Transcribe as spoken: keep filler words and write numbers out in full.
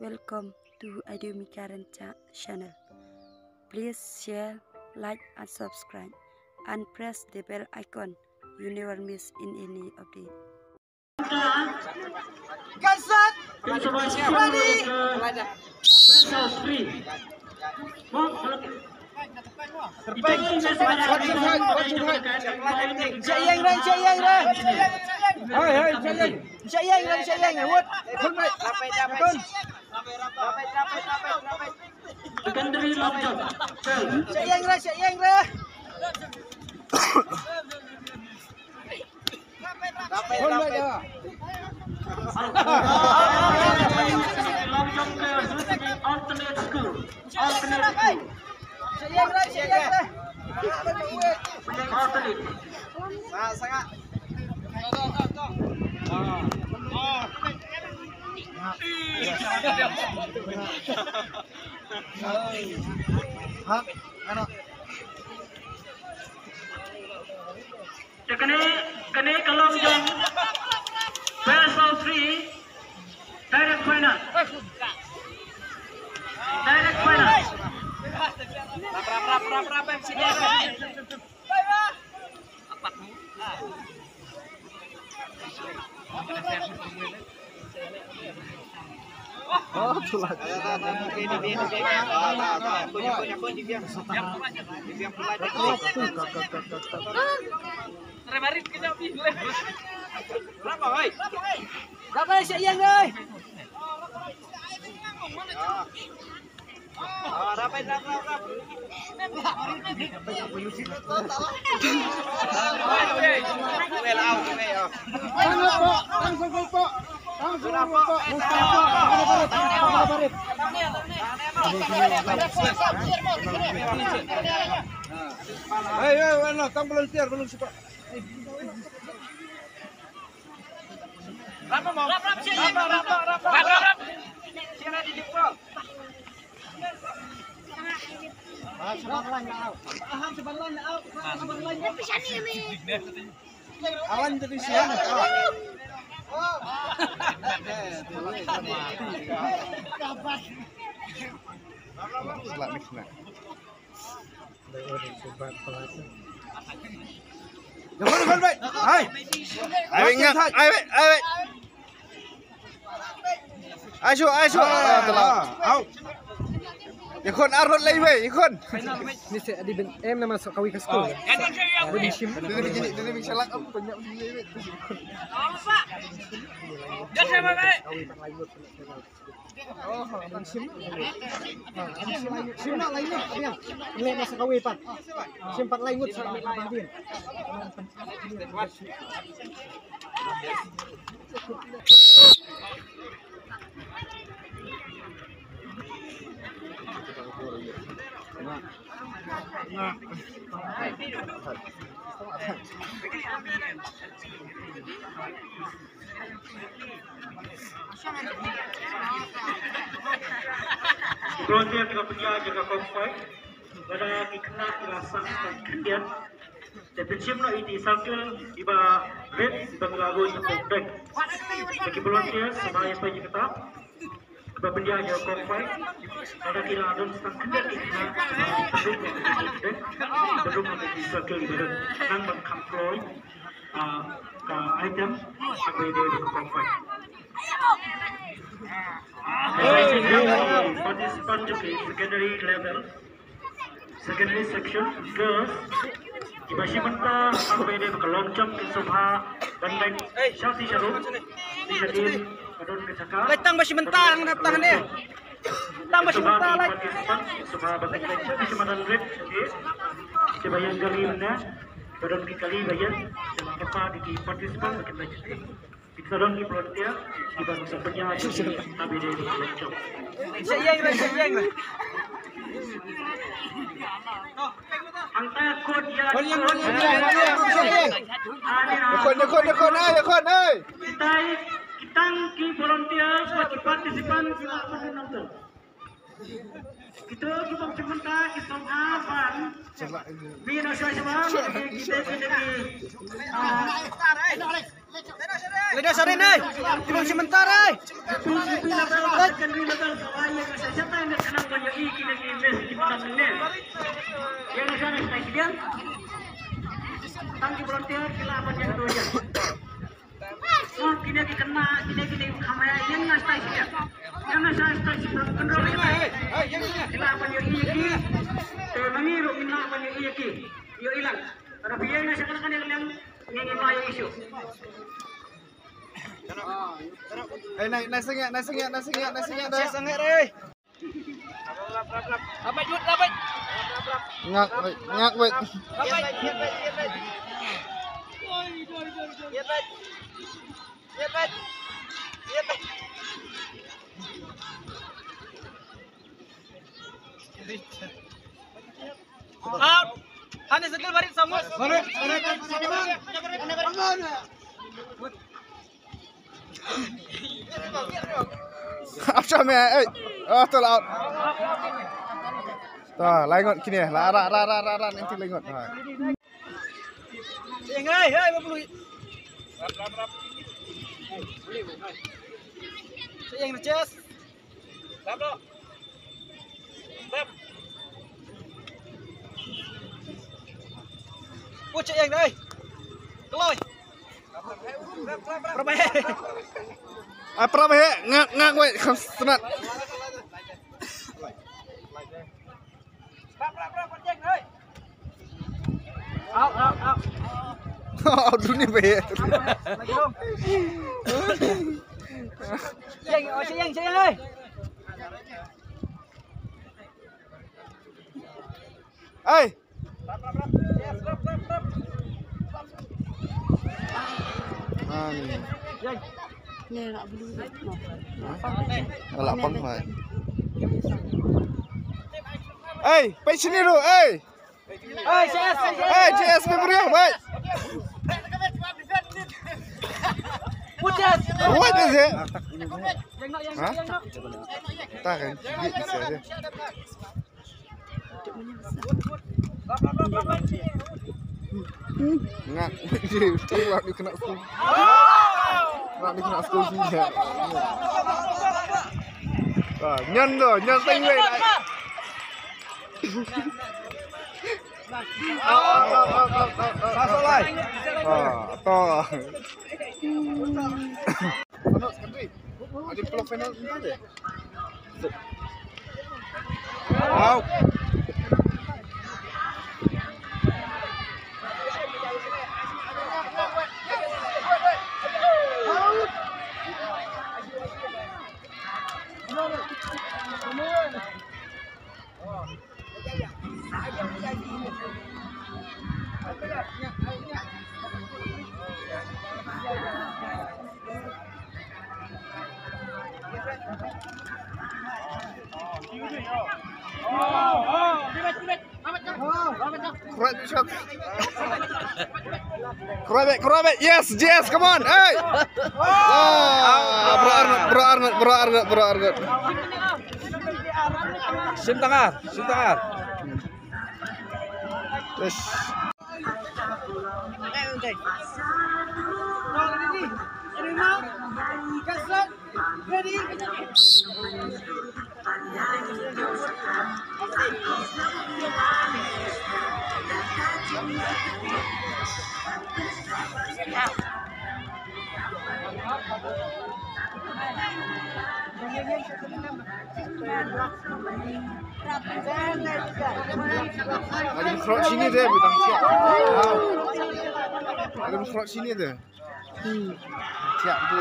Welcome to Adumi Karen Cha- channel. Please share, like and subscribe and press the bell icon. You never miss in any update. Get set. Ready. Shah ïeng re, shah ïeng re. Hai, hai, shah ïeng. Shah ïeng re, shah ïeng. Wut. Wut, mate. Secondary long jump. Shah ïeng re, shah ïeng re. Long jump players, alternate school. Alternate school. Shah ïeng re, shah ïeng re. Alternate. Ha, ano? Te kane, kane ka long jong best of three. Direct final. Direct final. Rap, rap, rap, rap, rap, M C D. Oh, tulak. Berapa, woi? Berapa, Syed Yang, woi? Hey, hey, hey, no, tang volunteer, belum sempat. Rap, rap, rap, rap. Sira di depan. Awan jadi siang. Selak ni kena. Jangan, jangan, baik. Hai. Ai, ngak. Ai, ai, ai. Ai, shu, ai, shu. Ah, telah. Au. Ïakhun arut lai wei, ïakhun. Ni se adi ben em nama sok kawi ka skul. Adi ben shim. Dia ni bikin, dia ni bikin salak apa banyak benda wei. Dah saya baik. Kawi tak lain. Shim na laingut, shim na laingut, shim na laingut. Shim pat laingut sa na din. Volunteer kiba pynïaid ïa ka cockfight, lada ki khynnah kiba sah ka khyndiat, te pynshim noh ïa ki circle kiba red, kiba la ruh ïa ka cockfight. Te ki volunteer sngewbha ïa peit ïa kata. Ba pynïaid ïa ka cockfight. Lada ki la don sa khyndiat ki khynnah, ba dum ha ki circle ba dei nang ban kham kloi, ah, ka item, ha kaba ïadei bad ka cockfight. Participant jong ki secondary level. Secondary section, girls. Kiba shim bynta ha kaba ïadei bad ka long jump kin sngewbha ban leit sha ti sha rum. Ti sha din, ba don ka jaka. Lai tang ba shim bynta hangta tang ne. Tang ba shim bynta lai. Sngewbha ban leit sha ti sha madan rit sha ti. Kiba ïeng kali mynne. Ba don ki kali ba ïeng. Kiba kata ki participant ba kin leit sha ti. Ki sa don ki volunteer, ki ban sa pynïaid ïa ki ha kaba ïadei bad ka long jump. Sa ïeng re, sa ïeng re. Hangta kut ïa kut. Ïa kut, ïa kut, ïa kut, ïa kut. Kita, kita ki volunteer, ki participant, ki la pynlong tu. Kita ki bym shim bynta, ki sngewbha ban. Mi na shwa shwa, kita ki, ah, Lada sare nai. Tiba sementara ai. Tang ki volunteer ki la ban ïeng tu ïa. Kine ki khynnah, kine ki dei khamai ïa nga stai sida. Ïa nga stai sida, kynroh ïa nga. Ki la ban ïohi ïa ki. Te ma ngi ruh ngin lah ban ïohi ïa ki. Ïohi lang. Lada phi ïeng na sha kane kane ka liang, ngi ngim lah ïohi shuh. Eh, nai, nai sngewbha, nai sngewbha, nai sngewbha, nai sngewbha, nai sngewbha, nai. Labai jut, labai. Ngak wei, ngak wei. Labai. Out. Hane sekel barit sangus. Barit, barit, barit. Apa me, eh? Ah, tu lah. Tu, laingot kini. La, ra, ra, ra, ra, ra, nanti laingot. Ha. Sayang, hai, hai, babului. Sayang, chest. Lap, lap. Lap. Push yang dai. Keloi. Perbaik. Ah, perbaik. Ngak, ngak, wei. Senat. Out, out, out. Out dulu ni, baik. Lagi dong. Ceng, oh, ceng, ceng, oi. Ai. Ani. Ni nak beli. Ha? Ala pang mai. Ai, pai sini dulu, ai. Ai, J S, J S. Ai, J S, pai beri, pai. Putus. What is it? Ha? Tak kan? Gigit bisa aja. Ngak. Ngak ni kena skul. Ngak ni kena skul sini. Ah, nyan tu, nyan teng wei. Sa sa lai. Ah, to. Ada peluk final entah deh. Wow. Correct shot. Correct, correct. Yes, yes, come on. Hey. Ah, bro Arnott, bro Arnott, bro Arnott, bro Arnott. Shim tangar, shim tangar. Yes. Ada mukhrot sini deh, bidang siap. Ada mukhrot sini deh. Hmm. Siap tu.